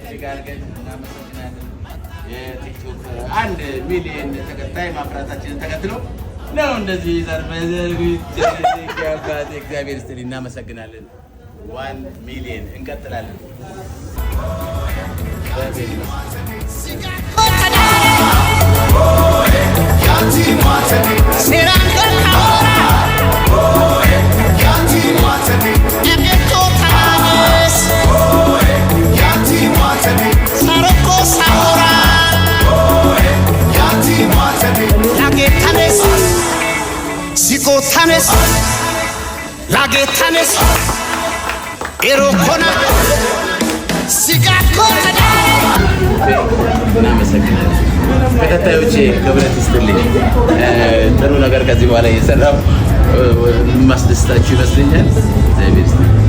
እጅግ አድርገን እናመሰግናለን። የቲክቶክ 1 ሚሊዮን ተከታይ ማፍራታችንን ተከትሎ ነው እንደዚህ እግዚአብሔር ይስጥልኝ፣ እናመሰግናለን። 1 million እንቀጥላለን። እግዚአብሔር ይመስገን። Sigotanes, Lagetanes, Erokona, Sigakota. እናመሰግናለን። ተከታዮቼ ክብረት ይስጥልኝ። ጥሩ ነገር ከዚህ በኋላ እየሰራሁ ማስደስታችሁ ይመስለኛል። እግዚአብሔር ይስጥልኝ።